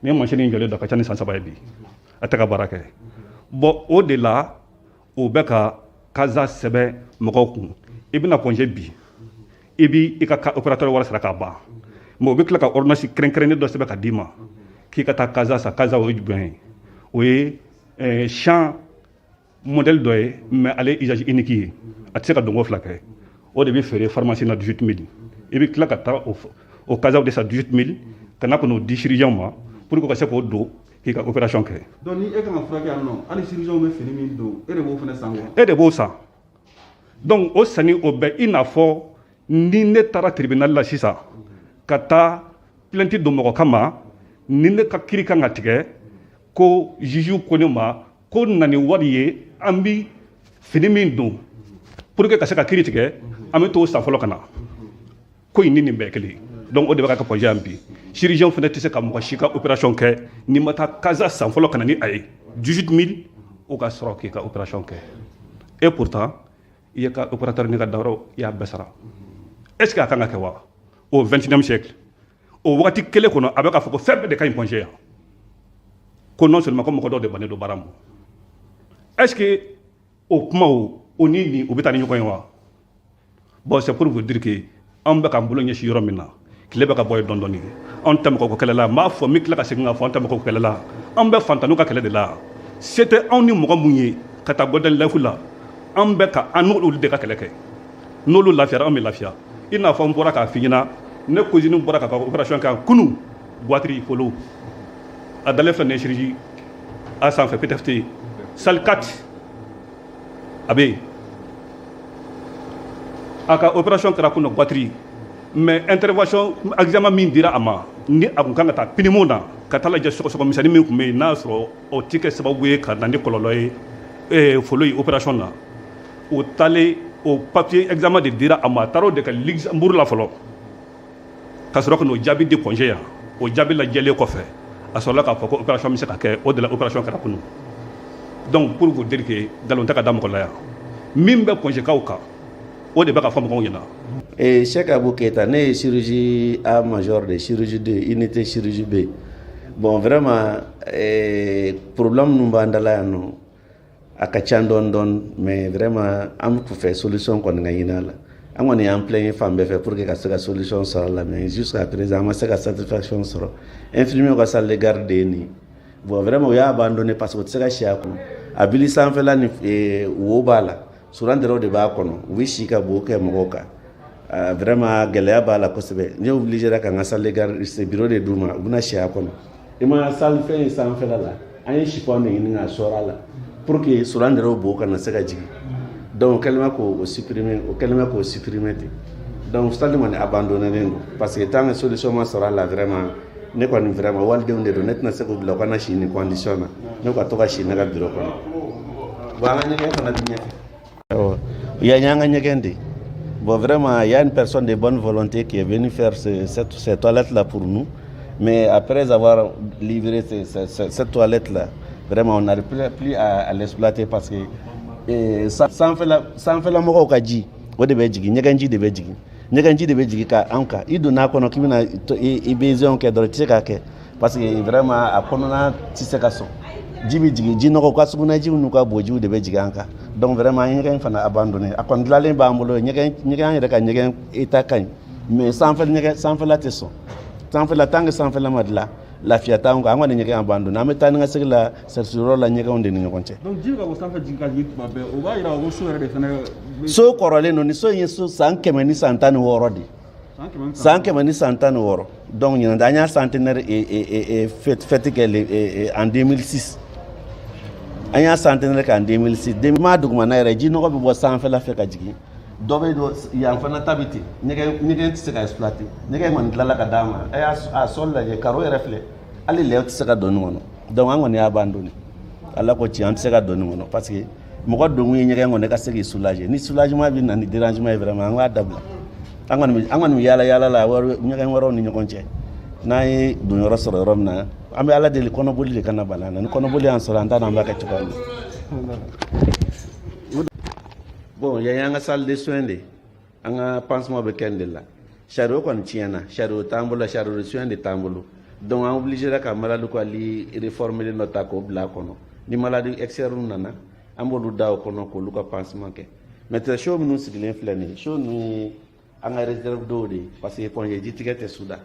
Nin ye mansin in jɔlen don, a ka ca ni san 3 ye bi, a tɛ ka baara kɛ. Bon, o de la o bɛ ka CASA sɛbɛn mɔgɔw kun. I bɛna Point G bi, i bi i ka opérateur wari sara k'a ban, mais o bɛ tila ka ordonnance kɛrɛnkɛrɛnnen dɔ sɛbɛn ka d'i ma k'i ka taa CASA san. CASA, o ye jumɛn ye? O ye champ modèle dɔ ye, mais ale usage unique ye, a tɛ se ka donko fila kɛ. O de bɛ feere pharmacie na 18 000. I bɛ tila ka taa o CASA de san 18 000 ka na n'o di chirurgien ma pour que ka se k'o don k'i ka opération kɛ. Donc ni e kan ka furakɛ yan nɔ, hali chirurgien bɛ fini min don, e de b'o fana san wa? E de b'o san. Donc o sanni, o bɛ i n'a fɔ ni ne taara tribunal la sisan ka taa plainte don mɔgɔ kama, ni ne ka kiiri kan ka tigɛ, ko juge ko ne ma ko na ni wari ye, an bi fini min don pour que ka se ka kiiri tigɛ, an bɛ t'o san fɔlɔ ka na. Ko in ni nin bɛɛ kelen. Donc o de bɛ ka kɛ Point G yan bi. Chirurgien fana tɛ se ka mɔgɔ si ka opération kɛ n'i ma taa CASA san fɔlɔ ka na ni a ye 18 000, o ka sɔrɔ k'i ka opération kɛ. Et pourtant i ye ka opérateur ni ka dawuraw, i y'a bɛɛ sara. Est ce que a kan ka kɛ wa au 21e siècle? O wagati kelen kɔnɔ, a bɛ k'a fɔ ko fɛn bɛɛ de ka ɲi Point G yan, ko non seulement ko mɔgɔ dɔw de bannen don baara ma. Est ce que o kumaw, o ni nin, o bɛ taa ni ɲɔgɔn ye wa? Bon, c'est pour vous dire que an bɛ k'an bolo ɲɛsin yɔrɔ min na, tile bɛ ka bɔ yen dɔɔni dɔɔni. Anw tɛ mɔgɔ ko kɛlɛ la. N b'a fɔ, n bɛ tila ka segin k'a fɔ, an tɛ mɔgɔ ko kɛlɛ la, an bɛ fantanw ka kɛlɛ de la. Se tɛ anw ni mɔgɔ mun ye ka taa Golden Life la, an bɛ ka an n'olu de ka kɛlɛ kɛ. N'olu lafiyara, an bɛ lafiya. I n'a fɔ n bɔra k'a f'i ɲɛna, ne cousine bɔra ka opération kɛ kunun, goitre folo, a dalen filɛ nin ye chirurgie a sanfɛ, PTFT salle 4, a bɛ yen. A ka opération kɛra kunun, goitre, mais intervention, examen min dira a ma, ni a kun kan ka taa pneumo na ka taa lajɛ sɔgɔsɔgɔ misɛnnin min tun bɛ yen, n'a y'a sɔrɔ o ti kɛ sababu ye ka na ni kɔlɔlɔ ye folo ye opération na, o taalen, o papier examen de dira a ma. A taara o de kɛ Luxembourg la fɔlɔ ka sɔrɔ ka n'o jaabi di Point G yan. O jaabi lajɛlen kɔfɛ, a sɔrɔla k'a fɔ ko opération bɛ se ka kɛ. O de la opération kɛra kunun. Donc pour vous dire que nkalon tɛ ka da mɔgɔ la yan, min bɛ Point G kaw kan, o de bɛ ka fɔ mɔgɔw ɲɛna. Et Cheikh Abou Keita, ne ye chirurgie A major de chirurgie 2, unité chirurgie B. Bon, vraiment, problème ninnu b'an da la yan nɔ, a ka ca dɔɔni dɔɔni, mais vraiment an fɛ solution kɔni ka ɲini a la. An kɔni y'an plaigner fan bɛɛ fɛ pour que ka se ka solution sɔrɔ a la, mais jusqu'à présent an ma se ka satisfaction sɔrɔ. Infirmier ka salle de garde de ye nin ye. Bon, vraiment, u y'a abandonné parce que u tɛ se ka si a kɔnɔ. A bili sanfɛla ni wo b'a la, souvent dɔrɔn de b'a kɔnɔ, u bɛ si ka bo kɛ mɔgɔw kan. Vraiment, gɛlɛya b'a la kosɛbɛ. Ne obligé ka n ka salle de garde bureau de d'u ma, u bɛna si a kɔnɔ. I ma salle fɛn ye sanfɛla la, an ye chiffon de ɲini k'a sɔrɔ a la pour que souvent dɔrɔn bo kana se ka jigin. Donc o kɛlen bɛ k'o supprimer, o kɛlen bɛ k'o supprimer ten. Donc salle kɔni abandonné don parce que tant que solution ma sɔrɔ a la, vraiment, ne kɔni, vraiment, walidenw de don, ne tɛna se k'u bila u kana si nin condition na, ne ka to ka si ne ka bureau kɔnɔ. Bon, an ka ɲɛgɛn fana bɛ ɲɛfɛ. Awɔ, yan y'an ka ɲɛgɛn de. Bon, vraiment, il y a une personne de bonne volonté qui est venue faire ces toilettes-là pour nous. Mais après avoir livré cette toilette-là, vraiment, on n'arrive plus à l'exploiter parce que sanfɛla mɔgɔw ka ji, o de bɛ jigin, ɲɛgɛnji de bɛ jigin, ɲɛgɛnji de bɛ jigin ka anw kan. I donna a kɔnɔ k'i bɛna i besoin kɛ dɔrɔn, i tɛ se k'a kɛ parce que vraiment a kɔnɔna tɛ se ka sɔn. Ji bɛ jigin, ji nɔgɔ, ka sugunɛjiw n'u ka bojiw de bɛ jigin an kan. Donc vraiment, an ɲɛgɛn fana abandonné. A kɔni dilanlen b'an bolo, ɲɛgɛn ɲɛgɛn, an yɛrɛ ka ɲɛgɛn état ka ɲi, mais sanfɛ ɲɛgɛn, sanfɛla tɛ sɔn. Sanfɛla, tant que sanfɛla ma dilan, lafiya t'anw kan. An kɔni ɲɛgɛn abandonné, an bɛ taa ni ka segin la service yɔrɔ la, ɲɛgɛnw de ni ɲɔgɔn cɛ. Donc ji bɛ ka bɔ sanfɛ jigin ka jigin tuma bɛɛ, o b'a yira ko so yɛrɛ de fana So kɔrɔlen don. Ni so in ye so san 116 de, san 116. Donc ɲinan an y'a centenaire fête kɛ en 2006, an y'a centenaire kɛ en 2006. Maa dugumana yɛrɛ, ji nɔgɔ bɛ bɔ sanfɛla fɛ ka jigin, dɔ bɛ don yan fana ta bɛ ten. Ɲɛgɛn, ɲɛgɛn tɛ se ka exploiter. Ɲɛgɛn kɔni tilala ka d'a ma, a y'a a sol lajɛ, carreau yɛrɛ filɛ, hali lɛ tɛ se ka don nin kɔnɔ. Donc an kɔni y'a abandonné. Ala ko tiɲɛ, an tɛ se ka don nin kɔnɔ parce que mɔgɔ donkun ye ɲɛgɛn kɔnɔ i ka se k'i soulager. Ni soulagement bɛ na ni dérangement ye, vraiment, an b'a dabila. An kɔni bɛ yaala yaala la ɲɛgɛn wɛrɛw ni ɲɔgɔn cɛ. N'an ye don yɔrɔ sɔrɔ yɔrɔ min na, an bɛ Ala deli kɔnɔboli de kana bala an na. Ni kɔnɔboli y'an sɔrɔ, an t'a dɔn an b'a kɛ cogoya min na. Bon, yan y'an ka salle de soins de, an ka pansement bɛ kɛ nin de la. Chariot kɔni tiɲɛna, chariot t'an bolo, chariot de soins de t'an bolo. Donc an obligé ka malade ka lit réformé dɔ ta k'o bila a kɔnɔ. Ni malade externe nana, an b'olu da o kɔnɔ k'olu ka pansement kɛ. Maintenant, seau minnu sigilen filɛ nin ye, seau ninnu ye an ka réserve d'eau de ye, parce que Point G jitigɛ tɛ suda.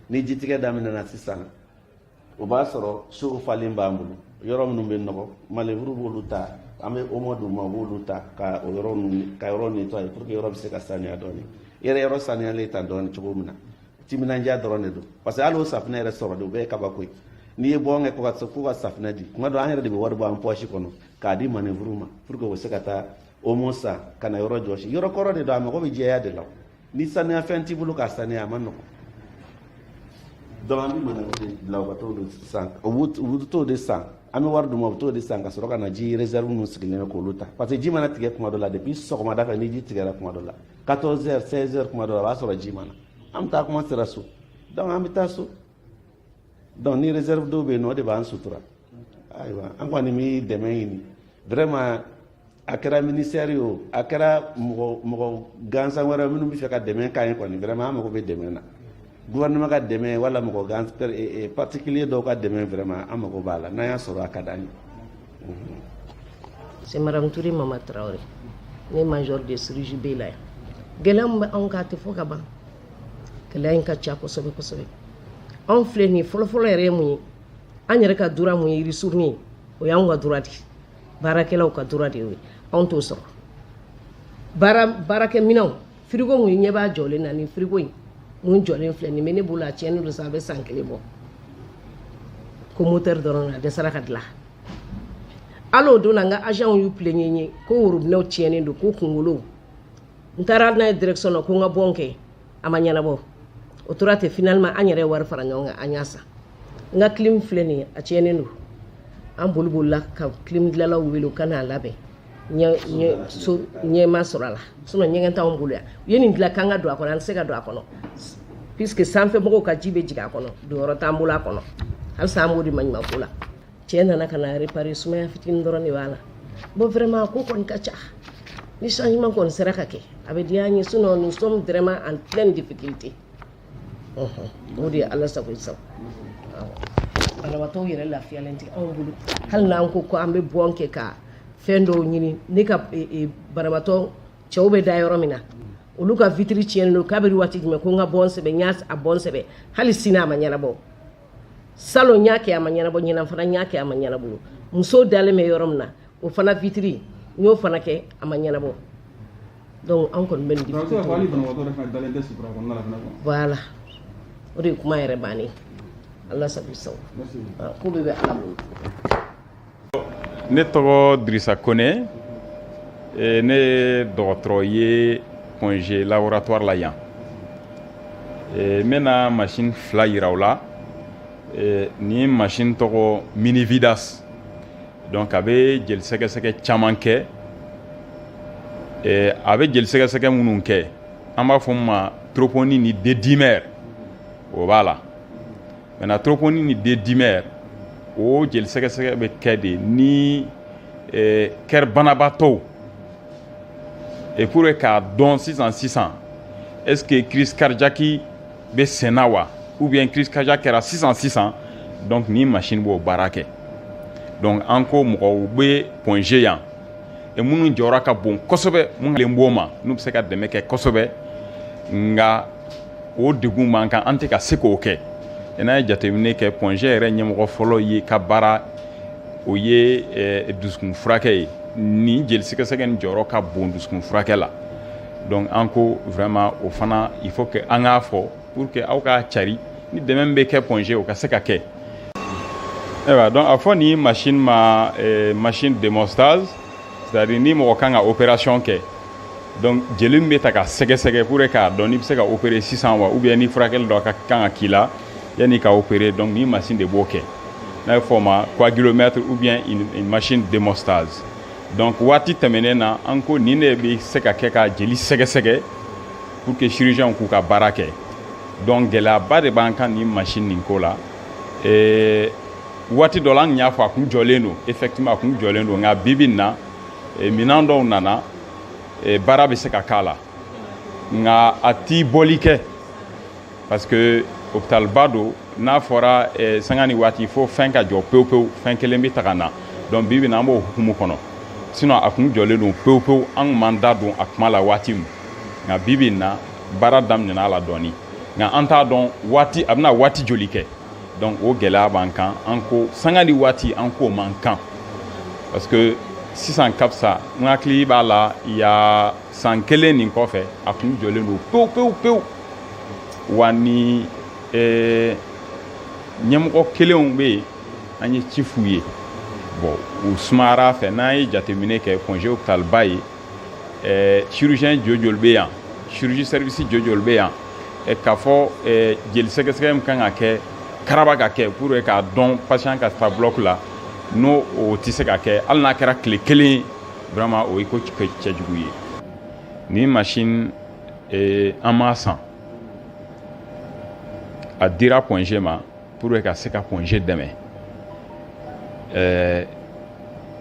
Ni jitigɛ daminɛna sisan, o b'a sɔrɔ seau falen b'an bolo. Yɔrɔ minnu bɛ nɔgɔ, manœuvre b'olu ta, an bɛ omo d'u ma, u b'olu ta ka o yɔrɔ ninnu, ka yɔrɔ nettoyer pour que yɔrɔ bɛ se ka sanuya dɔɔni. Yɛrɛ yɔrɔ sanuyalen tan dɔɔni cogo min na, timinandiya dɔrɔn de don, parce que hali o safunɛ yɛrɛ sɔrɔ de, o bɛɛ ye kabako ye. N'i ye bɔn kɛ ko ka safunɛ di, kuma dɔ an yɛrɛ de bɛ wari bɔ an poche kɔnɔ k'a di manœuvre ma pour que u bɛ se ka taa omo san ka na yɔrɔ jɔsi. Yɔrɔ kɔrɔ de don, a mago bɛ jɛya de la. Ni sanuya fɛn t'i bolo k'a sanuya, a ma nɔgɔn. Donc an bɛ manœuvre de bila u ka t'o de san, u bɛ t'o de san, an bɛ wari d'u ma, u bɛ t'o de san ka sɔrɔ ka na ji réserve ninnu sigilen bɛ k'olu ta, parce que ji mana tigɛ kuma dɔ la, depuis sɔgɔmada fɛ, ni ji tigɛra kuma dɔ la, 14 heures, 16 heures, kuma dɔ la, o b'a sɔrɔ ji ma na. An bɛ taa, kuma sera so, donc an bɛ taa so. Donc ni réserve dɔw bɛ yen nɔ, o de b'an sutura. Ayiwa, an kɔni bɛ dɛmɛ ɲini vraiment. A kɛra ministère ye o, a kɛra mɔgɔ mɔgɔ gansan wɛrɛ minnu bɛ fɛ ka dɛmɛ k'an ye kɔni, vraiment an mago bɛ dɛmɛ na. Gouvernement ka dɛmɛ wala mɔgɔ gan particulier dɔw ka dɛmɛ, vraiment an mago b'a la. N'an y'a sɔrɔ, a ka d'an ye. C'est Madame Touré Mama Traoré, ne major de chirurgie B la yan. Gɛlɛya min bɛ anw kan, a tɛ fɔ ka ban. Gɛlɛya in ka ca kosɛbɛ kosɛbɛ. Anw filɛ nin ye, fɔlɔfɔlɔ yɛrɛ ye mun ye? An yɛrɛ ka droit mun ye ristourne ye, o y'anw ka droit de ye, baarakɛlaw ka droit de y'o ye. Anw t'o sɔrɔ. Baara baarakɛminɛnw, frigo mun ɲɛ b'a jɔlen na, nin frigo in mun jɔlen filɛ nin bɛ ne bolo, a tiɲɛnen don sa, a bɛ san kelen bɔ ko moteur dɔrɔn a dɛsɛra ka dilan. Hali o don na, n ka agent y'u plaignent n ye ko worobinɛw tiɲɛnen don, ko kunkolo. N taara n'a ye direction na ko n ka bɔn kɛ, a ma ɲɛnabɔ. O tora ten. Finalement, an yɛrɛ ye wari fara ɲɔgɔn kan, an y'a san. N ka clim filɛ nin ye, a tiɲɛnen don. An boli bolila ka clim dilanlaw wele u ka n'a labɛn. Ɲɛ ɲɛ so ɲɛ ma sɔrɔ a la, sinon ɲɛgɛn t'anw bolo yan. U ye nin dilan k'an ka don a kɔnɔ, an tɛ se ka don a kɔnɔ puisque sanfɛ mɔgɔw ka ji bɛ jigin a kɔnɔ. Donyɔrɔ t'an bolo a kɔnɔ. Halisa an b'o de maɲumanko la. Cɛ nana ka na réparer, sumaya fitinin dɔrɔn de b'a la. Bon, vraiment, ko kɔni ka ca. Ni changement kɔni sera ka kɛ, a bɛ diya an ye, sinon nous sommes vraiment en pleine difficulté. O de ye Ala sago i sago. Banabaatɔw yɛrɛ lafiyalen tɛ anw bolo. Hali n'an ko ko an bɛ bɔn kɛ ka fɛn dɔw ɲini, ne ka banabaatɔ cɛw bɛ da yɔrɔ min na, olu ka vitre tiɲɛnen don kabiri waati jumɛn, ko n ka bɔn sɛbɛn. N y'a a bɔn sɛbɛn, hali sini a ma ɲɛnabɔ. Salon n y'a kɛ, a ma ɲɛnabɔ. Ɲinan fana n y'a kɛ, a ma ɲɛnabɔ. Musow dalen bɛ yɔrɔ min na, o fana vitre, n y'o fana kɛ, a ma ɲɛnabɔ. Donc an kɔni bɛ nin Donc a bɛ se ka fɔ hali banabagatɔ yɛrɛ fana dalen tɛ sutura kɔnɔna la fana quoi. Voilà, o de ye kuma yɛrɛ bannen ye. Ala sago i sago. Merci. Ko bɛɛ bɛ Ala bolo. Ne tɔgɔ Dirisa Kone. Ne ye dɔgɔtɔrɔ ye Point G laboratoire la yan. N bɛna machine fila yira aw la. Nin machine tɔgɔ Minividas. Donc a bɛ jeli sɛgɛsɛgɛ caman kɛ. A bɛ jeli sɛgɛsɛgɛ minnu kɛ, an b'a fɔ min ma troponine ni D-dimère, o b'a la. Maintenant, troponine ni D-dimère, o jeli sɛgɛsɛgɛ bɛ kɛ de ni cœur banabaatɔw et pour k'a dɔn sisan sisan est-ce que crise cardiaque bɛ sen na wa, ou bien crise cardiaque kɛra sisan sisan. Donc ni machine b'o baara kɛ. Donc an ko mɔgɔw bɛ Point G yan et minnu jɔyɔrɔ ka bon kosɛbɛ, minnu b'o ma, n'u bɛ se ka dɛmɛ kɛ kosɛbɛ, nka o degun b'an kan, an tɛ ka se k'o kɛ. N'a ye jateminɛ kɛ, Point G yɛrɛ ɲɛmɔgɔ fɔlɔ ye ka baara o ye dusukun furakɛ ye. Nin jeli sɛgɛsɛgɛ nin jɔyɔrɔ ka bon dusukun furakɛ la. Donc an ko vraiment, o fana, il faut que an k'a fɔ pour que aw k'a cari, ni dɛmɛ bɛ kɛ Point G, o ka se ka kɛ. Ayiwa, donc a fɔ nin machine ma machine d'hémostase, c'est à dire ni mɔgɔ kan ka opération kɛ, donc jeli min bɛ ta ka sɛgɛsɛgɛ pour que k'a dɔn n'i bɛ se ka opérer sisan wa, ou bien ni furakɛli dɔ ka kan ka k'i la yanni ka opérer. Donc ni machine de b'o kɛ, n'a bɛ fɔ o ma coagulomètre ou bien une machine d'hémostase. Donc waati tɛmɛnen na, an ko nin de bɛ se ka kɛ ka jeli sɛgɛsɛgɛ pour que chirurgien k'u ka baara kɛ. Donc gɛlɛyaba de b'an kan nin machine nin ko la. Waati dɔ la, an tun y'a fɔ a kun jɔlen don. Effectivement, a kun jɔlen don, nka bi bi in na, minɛn dɔw nana, baara bɛ se ka k'a la, nka a ti bɔli kɛ parce que Hôpitalba don, n'a fɔra sanga ni waati fo fɛn ka jɔ pewu pewu, fɛn kelen bɛ ta ka na. Donc bi bi in na, an b'o hukumu kɔnɔ. Sinon a kun jɔlen don pewu pewu, an kun m'an da don a kuma la waati min. Nka bi bi in na, baara daminɛna a la dɔɔni, nka an t'a dɔn waati a bɛna waati joli kɛ. Donc o gɛlɛya b'an kan. An ko sanga ni waati, an k'o man kan, parce que sisan ka fisa. N hakili b'a la, ya san kelen nin kɔfɛ, a kun jɔlen don pewu pewu pewu. Wa ni ɲɛmɔgɔ kelenw bɛ yen, an ye ci f'u ye. Bon, u sumayara a fɛ. N'an ye jateminɛ kɛ, Point G hôpital ba ye, chirurgien joli joli bɛ yan, chirurgie service joli joli bɛ yan, k'a fɔ jeli sɛgɛsɛgɛ min kan ka kɛ karaba ka kɛ pour que k'a dɔn patient ka taa bloc la, n'o o tɛ se ka kɛ, hali n'a kɛra tile kelen, vraiment o ye ko cɛjugu ye. Ni machine, an m'a san, a dira Point G ma pour que ka se ka Point G dɛmɛ.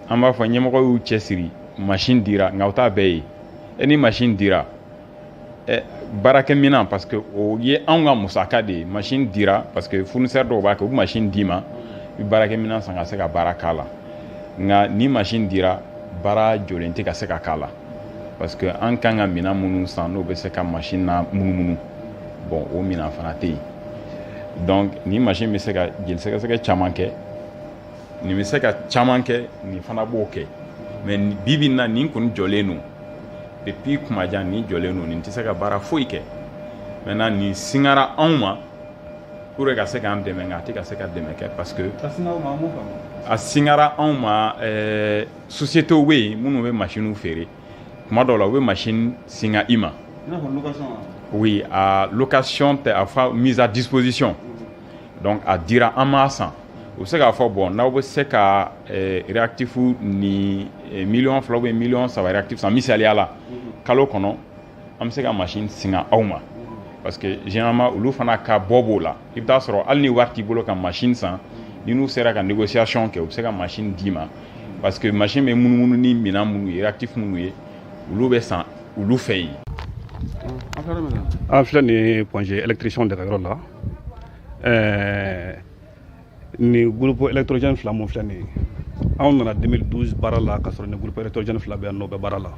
An b'a fɔ ɲɛmɔgɔ y'u cɛsiri, machine dira, nka o t'a bɛɛ ye. E ni machine dira, baarakɛminɛn, parce que o ye anw ka musaka de ye. Machine dira parce que fournisseur dɔw b'a kɛ, u bɛ machine d'i ma, i bɛ baarakɛminɛn san ka se ka baara k'a la. Nka ni machine dira, baara jɔlen tɛ ka se ka k'a la, parce que an kan ka minɛn minnu san, n'o bɛ se ka machine na munumunu, bon, o minɛn fana tɛ yen. Donc ni machine bɛ se ka jeli sɛgɛsɛgɛ caman kɛ, nin bɛ se ka caman kɛ, nin fana b'o kɛ. Mais bi bi in na, nin kɔni jɔlen don depuis kuma jan. Nin jɔlen don, nin tɛ se ka baara foyi kɛ. Maintenant nin singara anw ma pour que ka se k'an dɛmɛ, nka a tɛ ka se ka dɛmɛ kɛ, parce que a singara anw ma. Société bɛ yen minnu bɛ machine feere, kuma dɔw la u bɛ machine singa i ma. Oui, a location tɛ, a fa mise à disposition. Donc a dira, an m'a san. U bɛ se k'a fɔ, bon, n'aw bɛ se ka réactif ni 2 miliyɔn ou bien 3 miliyɔn réactif san, misaliya la, kalo kɔnɔ, an bɛ se ka machine singa aw ma. Parce que généralement olu fana ka bɔ b'o la. I bɛ taa sɔrɔ hali ni wari t'i bolo ka machine san, ni n'u sera ka négociation kɛ, u bɛ se ka machine d'i ma, parce que machine bɛ munumunu ni minɛn minnu ye, réactif minnu ye, olu bɛ san olu fɛ yen. An filɛ nin ye Point G électricien de ka yɔrɔ la. Ni groupe électrogène fila mun filɛ nin ye, anw nana 2012 baara la ka sɔrɔ ni groupe électrogène fila bɛ yan nɔ, bɛ baara la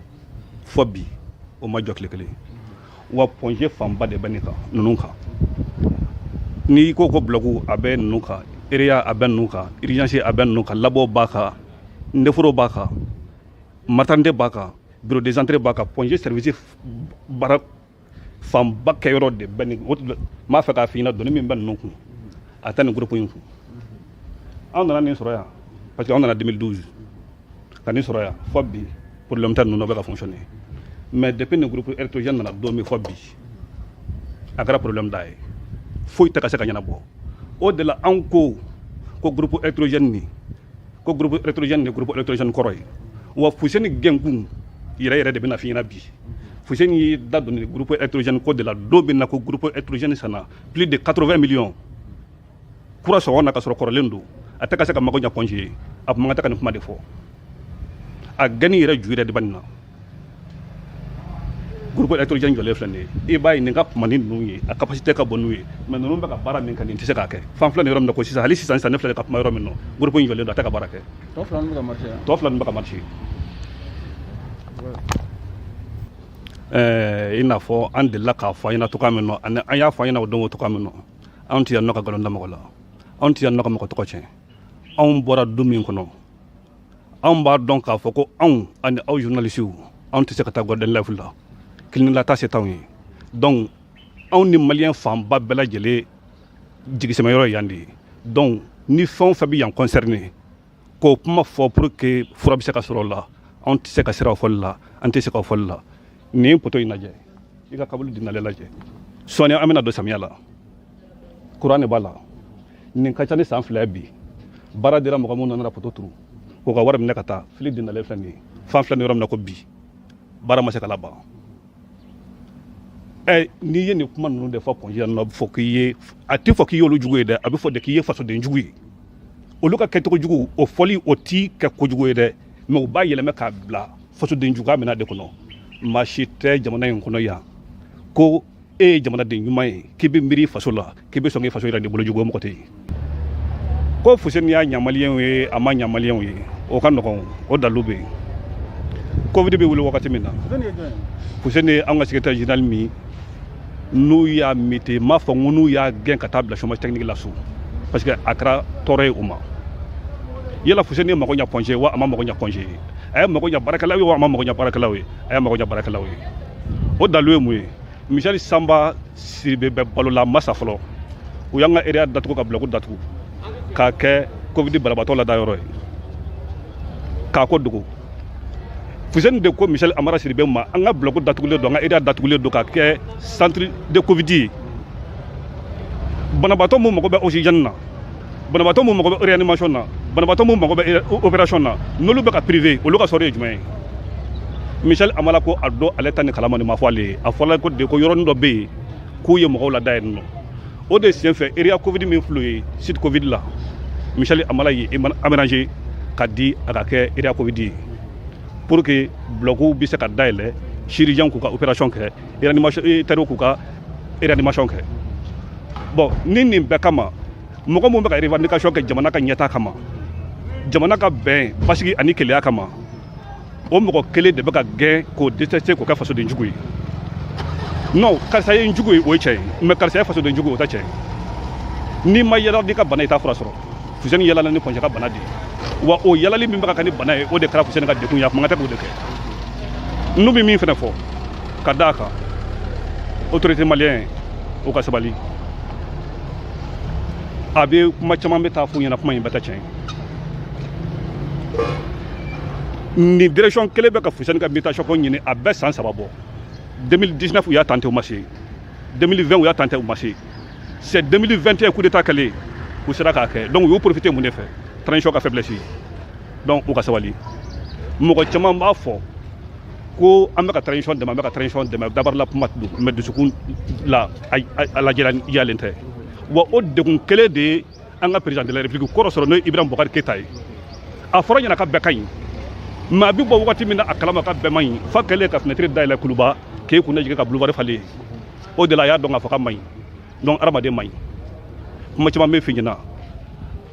fɔ bi, o ma jɔ tile kelen. Wa Point G fanba de bɛ nin kan, ninnu kan. N'i ko ko bloc, a bɛ ninnu kan, réa a bɛ ninnu kan, urgence a bɛ ninnu kan, labo b'a kan, néphro b'a kan, maternité b'a kan, bureau des entrées b'a kan. Point G service baara fanba kɛyɔrɔ de bɛ nin. O n b'a fɛ k'a f'i ɲɛna, doni min bɛ ninnu kun, a tɛ nin groupe in kun. Anw nana nin sɔrɔ yan, parce que anw nana 2012 ka nin sɔrɔ yan, fɔ bi problème tɛ ninnu, bɛ ka fonctionner. Mais depuis nin groupe électrogène nana don min fɔ bi, a kɛra problème da ye, foyi tɛ ka se ka ɲɛnabɔ. O de la anw ko ko groupe électrogène nin, ko groupe électrogène ni groupe électrogène kɔrɔ ye. Wa Fuseni gɛnkun yɛrɛ yɛrɛ de bɛna f'i ɲɛna bi. Fuseni y'i da don nin groupe électrogène ko de la don min na ko groupe électrogène sanna plus de 80 millions kura sɔngɔ na, ka sɔrɔ kɔrɔlen don, a tɛ ka se ka mago ɲɛ Point G ye. A kun man kan tɛ ka nin kuma de fɔ. A gɛnni yɛrɛ ju yɛrɛ de bɛ nin na. Groupe électrogène jɔlen filɛ nin ye, i b'a ye nin ka kuma ni ninnu ye, a capacité ka bon n'u ye. Mais ninnu bɛ ka baara min kɛ, nin tɛ se k'a kɛ. Fan filɛ nin yɔrɔ min na ko sisan, hali sisan sisan, ne filɛ ka kuma yɔrɔ min na, groupe in jɔlen don, a tɛ ka baara kɛ. Tɔ fila ninnu bɛ ka marcher? Tɔ fila ninnu bɛ ka marcher. I n'a fɔ an delila k'a fɔ an ɲɛna cogoya min na, ani an y'a fɔ an ɲɛna o don o cogoya min na, anw tɛ yan nɔ ka nkalon da mɔgɔ la, anw tɛ yan nɔ ka mɔgɔ tɔgɔ tiɲɛ. Anw bɔra du min kɔnɔ, anw b'a dɔn k'a fɔ ko anw ani aw journalistes, anw tɛ se ka taa Golden Life la, kilinila ta se t'anw ye. Donc anw ni maliyɛn fanba bɛɛ lajɛlen jigisɛmɛyɔrɔ ye yan de ye. Donc ni fɛn o fɛn bɛ yan concerné, k'o kuma fɔ pour que fura bɛ se ka sɔrɔ o la, anw tɛ se ka sira o fɔli la, an tɛ se ka o fɔli la. Nin poteau in lajɛ, i ka kabulu dinalen lajɛ. Sɔɔni an bɛna don samiya la, courant de b'a la. Nin ka ca ni san 2 ye bi. Baara dira mɔgɔ minnu nana poteau turu, k'u ka wari minɛ ka taa fili dinalen filɛ nin ye. Fan filɛ nin yɔrɔ min na ko bi, baara ma se ka laban. Ɛ, n'i ye nin kuma ninnu de fɔ Point G yan nɔ, fɔ k'i ye, a tɛ fɔ k'i y'olu jugu ye dɛ, a bɛ fɔ de k'i ye fasoden jugu ye. Olu ka kɛcogo jugu, o fɔli o ti kɛ kojugu ye dɛ, mais u b'a yɛlɛmɛ k'a bila fasoden juguya minɛ de kɔnɔ. Maa si tɛ jamana in kɔnɔ yan ko E ye jamanaden ɲuman ye, k'i bɛ miiri faso la, k'i bɛ sɔn k'i faso yira ni bolo jugu, o mɔgɔ tɛ yen. Ko Fuseni y'a ɲa maliyɛnw ye, a ma ɲa maliyɛnw ye, o ka nɔgɔn, o dalu bɛ yen. Covid bɛ wuli wagati min na, Fuseni ye an ka secrétaire général min n'u y'a muté, n m'a fɔ n ko n'u y'a gɛn ka taa bila chômage technique la so, parce que a kɛra tɔɔrɔ ye u ma. Yala Fuseni ye mago ɲa Point G wa, a ma mago ɲa Point G ye? A ye mago ɲa baarakɛlaw ye wa, a ma mago ɲa baarakɛlaw ye? A ye mago ɲa baarakɛlaw ye. O dalu ye mun ye? Michel Samba Sidibe bɛ balo la, a ma sa fɔlɔ. U y'an ka area datugu, ka bloc datugu k'a kɛ Covid banabaatɔ ladayɔrɔ ye, k'a ko dogo. Fuseni de ko Michel Amara Sidibe ma, an ka bloc datugulen don, an ka area datugulen don k'a kɛ centre de Covid ye. Banabaatɔ mun mago bɛ oxygène na, banabaatɔ mun mago bɛ réanimation na, banabaatɔ mun mago bɛ opération na, n'olu bɛ ka privé, olu ka sɔrɔ ye jumɛn ye? Michel Amala ko a dɔn, ale ta ni kalama, nin ma fɔ ale ye. A fɔra ko de ko yɔrɔnin dɔ bɛ yen k'u ye mɔgɔw lada yen nɔ. O de senfɛ, area Covid min filɛ ye, site Covid la, Michel Amala ye aménagé ka di a ka kɛ area Covid ye, pour que blocs bɛ se ka dayɛlɛ, chirurgien k'u ka opération kɛ, réanimation k'u ka réanimation kɛ. Bon, ni nin bɛɛ kama, mɔgɔ mun bɛ ka revendication kɛ jamana ka ɲɛtaa kama, jamana ka bɛn, basigi ani keleya kama, o mɔgɔ kelen de bɛ ka gɛn k'o détester, k'o kɛ fasoden jugu ye. Non, karisa ye n jugu ye, o ye tiɲɛ ye, mais karisa ye fasoden jugu ye, o tɛ tiɲɛ ye. N'i ma yala n'i ka bana, i t'a fura sɔrɔ. Fuseni yalala ni Point G ka bana de ye, wa o yalali min bɛ ka kɛ ni bana ye, o de kɛra Fuseni ka degun ye. A kuma tɛ k'o de kɛ. N'u bɛ min fɛnɛ fɔ ka d'a kan, autorité malien o ka sabali. A bɛ kuma caman bɛ taa f'u ɲɛna, kuma in bɛɛ tɛ tiɲɛ ye. Nin direction kelen bɛ ka Fuseni ka mutation ko ɲini, a bɛɛ san 3 bɔ. 2019 u y'a tenté, u ma se. 2020 u y'a tenté, u ma se. C'est 2021, coup d'état kɛlen, u sera k'a kɛ. Donc u y'u profité mun de fɛ? Transition ka faiblesse. Donc u ka sabali. Mɔgɔ caman b'a fɔ ko an bɛ ka transition dɛmɛ, an bɛ ka transition dɛmɛ, dabarila kuma don, mais dusukun la a lajɛlen tɛ. Wa o degun kelen de ye an ka président de la République kɔrɔ sɔrɔ, n'o ye Ibrahim Boubacar Keïta ye. A fɔra ɲɛna ka bɛɛ ka ɲi, mais a bɛ bɔ wagati min na a kalama ka bɛɛ man ɲi, fa kɛlen ka fenêtre dayɛlɛ Kuluba k'e kun jigin ka boulevard falen, o de la a y'a dɔn k'a fɔ k'a man ɲi. Donc hadamaden man ɲi. Kuma caman bɛ f'i ɲɛna,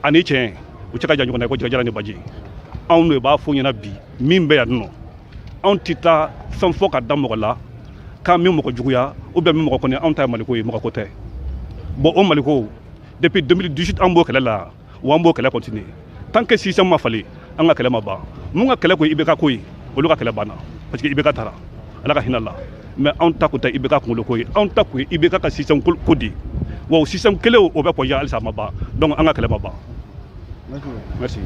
ani tiɲɛ u cɛ ka jan ɲɔgɔn na ko jɛgɛjala ni baji. Anw de b'a fɔ ɲɛna bi, min bɛ yan nɔ, anw tɛ taa fɛn fɔ ka da mɔgɔ la k'an min mɔgɔ juguya ou bien min mɔgɔ kɔni. Anw ta ye maliko ye, mɔgɔ ko tɛ. Bon, o maliko, depuis 2018 an b'o kɛlɛ la, wa an b'o kɛlɛ continuer. Tant que système ma falen, an ka kɛlɛ ma ban. Mun ka kɛlɛ ko IBK ko ye, olu ka kɛlɛ banna, parce que IBK taara, Ala ka hinɛ la. Mais anw ta kun tɛ IBK kunkolo ko ye, anw ta kun ye IBK ka système ko de. Wa o système kelen o bɛ Point G halisa, a ma ban. Donc an ka kɛlɛ ma ban. Merci.